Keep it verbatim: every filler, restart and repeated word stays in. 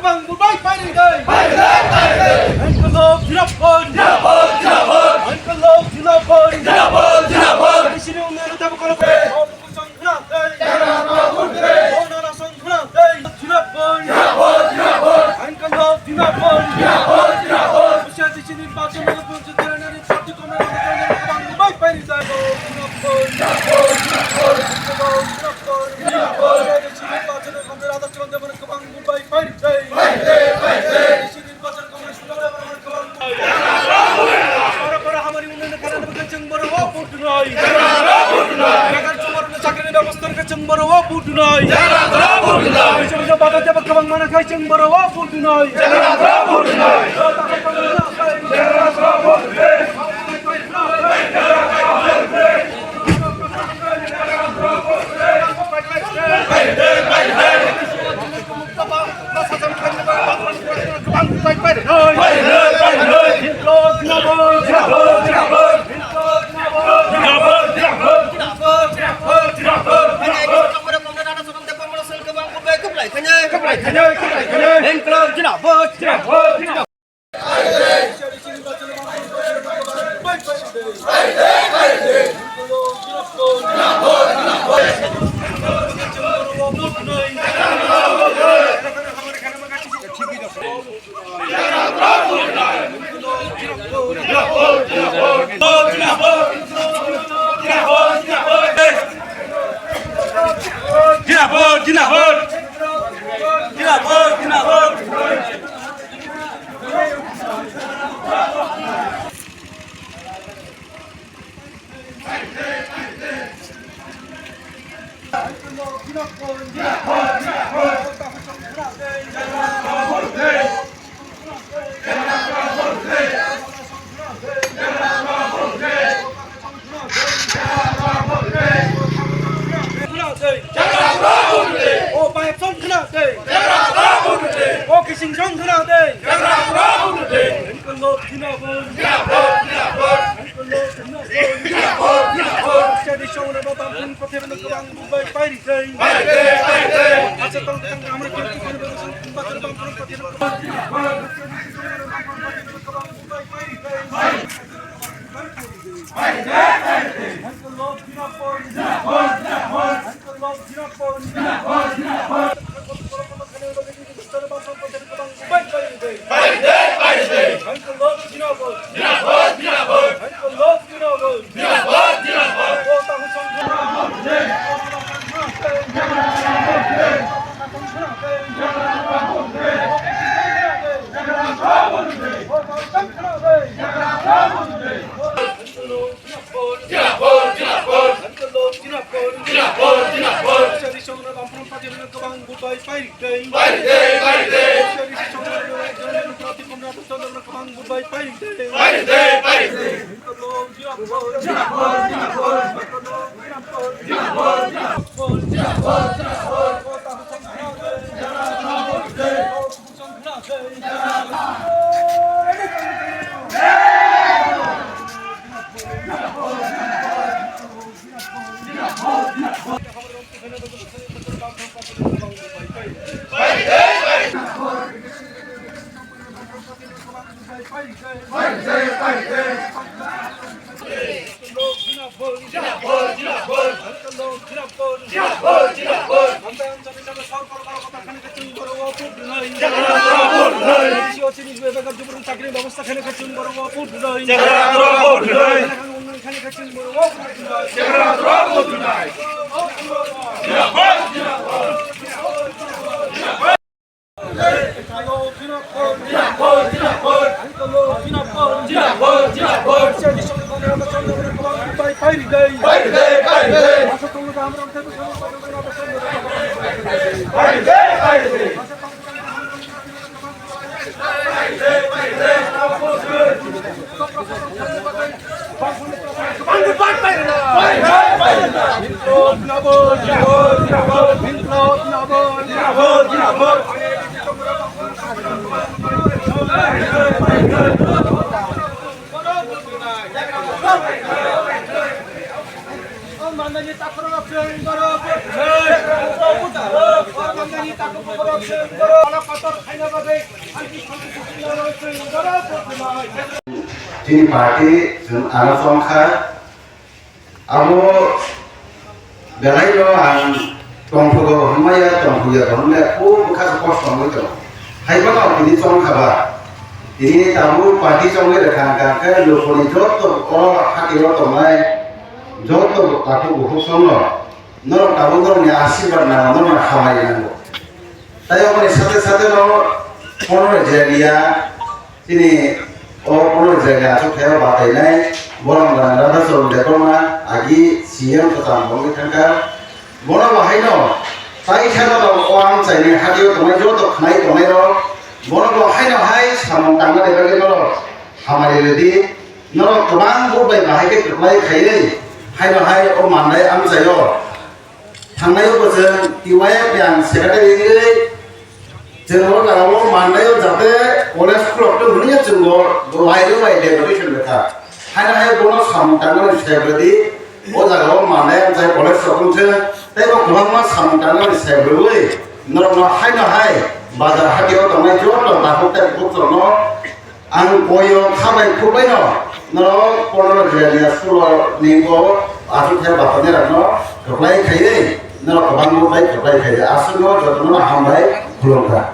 Bang bubai pari dai. Pari dai, pari dai. Uncle Love Jinapon. Jinapon, jinapon. Uncle Love Jinapon. Jinapon, jinapon. Sini unne rita bukalo. Jinapon. Jinapon, jinapon. Uncle Love Jinapon. Jinapon, jinapon. Busia di sini baca mana pun sejarah dari parti komunis. Bang bubai pari dai. Jinapon. Jinapon, jinapon. Uncle Love Jinapon. Jinapon. Busia di sini baca mana pun sejarah dari parti komunis. Bang bubai pari dai. Pari dai, pari dai. Para para hamari unnayon khaina bagwi chwng borok o vote rwnai. Bekar chumani chakrini bebosta khe chwng borok o vote rwnai. Bisa bisa bata jeba kwbang mana khai chwng borok o vote rwnai. Jinapon, jinapon. Jinapon, jinapon. O Bayapsong khna de. O Kisingjong khna de. Uncle Love Jinapon. Uncle Love Jinapon. Tradition rok bang pun pathai rok bang bubai pairi jai. Asa tong tong amra kiri kiri bang sung pathai bang pun pathai rok bang bubai pairi jai. Uncle Love Jinapon. Uncle Love Jinapon. Kwbang bubai pairi tei. Pairi tei, pairi tei. Kwbang bubai pairi tei. Pairi tei, pairi tei. Chakri bebosta khani kachung borok o put doi. Chakra borok o put doi. Khani kachung borok o put doi. Chakra borok o put doi. Chini party chwng ano chongkha, abo belai no ang tongphugo hwnmaya, tongphuya hwnmaya, khub bwkha se kosto wngwi tongo. Hai phano tini chongkha ba, tini tabuk party chongwi rwkha hwnkha khe lukuni joto o hati o tongnai joto takhuk bukhuk songno norok tabuk norokni asirwad nango, norokni hamari nango. Tai oboni sate sate no Ponoro Jeliya, chini o Ponoro Jeliya aswk khe o batainai borok rang rada chwrwng de korma agi C M kwcham bongwi thangkha. Bono bo haino tai kheno rok o amchaini hatio tongnai joto khnai tongnai rok bono bo haino hai samung tangnani bagwi norok hamari rwdi. Norok kwbang buk bai bahai khe kwplai khaiwi haino hai o mannai amchaio. Thangnai o bwswng T Y F ni ang secretary wngwi chwng o jaga o mannai o jate college khulok tong hwnwi chwng bo lairo bai deputation rwkha. Haino hai bono samung tangnani secretary o jaga o mannai ang jai college rok wngkhe tei bo kwbangma samung tangnani secretary wi norokno haino hai bazar hatio tongnai joto dakhuk tei bukhuk rokno Ang koyo khabai khukbaino norok Ponoro Jeliya sulo ni bo aswk khe bapani rokno kwplai khaiwi norok kwbangma bai kwplai khaiwi aswkno jotono hambai khulumkha.